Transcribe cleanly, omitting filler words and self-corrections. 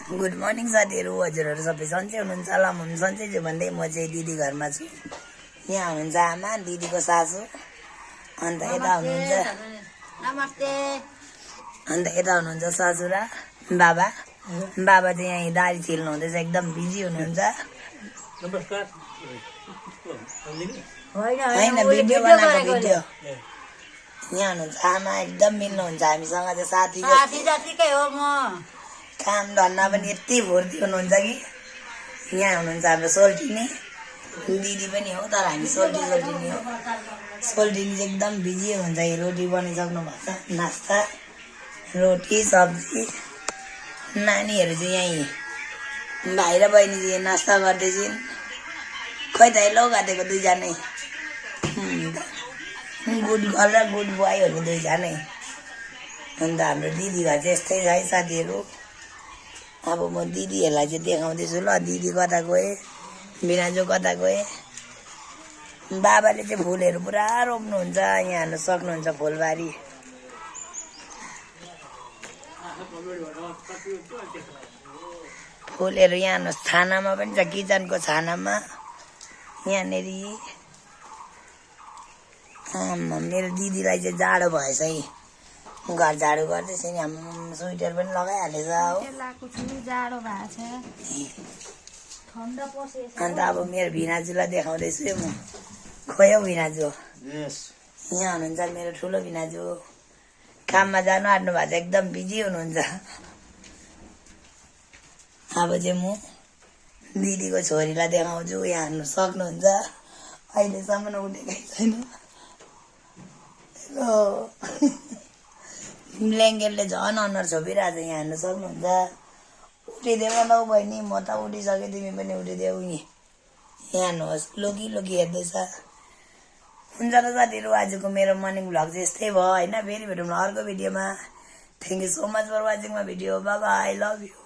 Good morning साथीहरू, हजुरहरू सबै सन्चै हुनुहुन्छ होला। म पनि सन्चै छु भन्दै म चाहिँ दिदी घरमा छु। यहाँ हुनुहुन्छ आमा, दिदीको सासू, अन्त यता हुनुहुन्छ ससुरा बाबा। बाबा चाहिँ यहाँ दारी छिल्नु हुँदैछ, एकदम बिजी हुनुहुन्छ। होइन भिडियो बनाएको भिडियो। यहाँ हुनुहुन्छ आमा, एकदम मिल्नुहुन्छ हामीसँग चाहिँ साथी जतिकै हो म। काम धन्दा पनि यति भर्ती हुनुहुन्छ कि। यहाँ हुनुहुन्छ हाम्रो सोल्टिनी दिदी पनि हो, तर हामी सोल्टिनी हो। सोल्टिनी चाहिँ एकदम बिजी हुन्छ। रोटी बनाइसक्नु भएको छ, नास्ता रोटी सब्जी। नानीहरू चाहिँ यहीँ भाइ र बहिनी चाहिँ नास्ता गर्दैछन्। खै त लौ गादेको दुईजनै गुड गर्ल र गुड बोय हुने दुईजनै। अन्त हाम्रो दिदी घर चाहिँ यस्तै छ है साथीहरू। अब म दिदीहरूलाई चाहिँ देखाउँदैछु ल। दिदी कता गए, बिनाजु कता गए। बाबाले चाहिँ फुलहरू पुरा रोप्नुहुन्छ। यहाँ हेर्नु सक्नुहुन्छ फुलबारी। फुलहरू यहाँ हेर्नुहोस्, छानामा पनि छ, किचनको छानामा। यहाँनिर मेरो दिदीलाई चाहिँ जाडो भएछ है, घर झाडु गर्दैछ नि। स्वेटर पनि लगाइहालेछ हो। अन्त अब मेरो भिनाजुलाई देखाउँदैछु म। खोयो भिनाजु, यहाँ हुनुहुन्छ मेरो ठुलो भिनाजु। काममा जानु आँट्नु भएको छ, एकदम बिजी हुनुहुन्छ। अब चाहिँ म दिदीको छोरीलाई देखाउँछु। यहाँ हेर्नु सक्नुहुन्छ, अहिलेसम्म उठेकै छैन। ब्ल्याङ्केटले झन् अनुहार छोपिरहेको छ। यहाँ हेर्नु सक्नुहुन्छ। उठिदेऊ न बहिनी, म त उठिसकेँ, तिमी पनि उठिदेऊ। यहाँ हेर्नुहोस्, लोकी हेर्दैछ। हुन्छ त साथीहरू, आजको मेरो मर्निङ भ्लग चाहिँ यस्तै भयो होइन। फेरि भेटौँ न अर्को भिडियोमा। Thank you so much for watching my video. Bye bye, love you.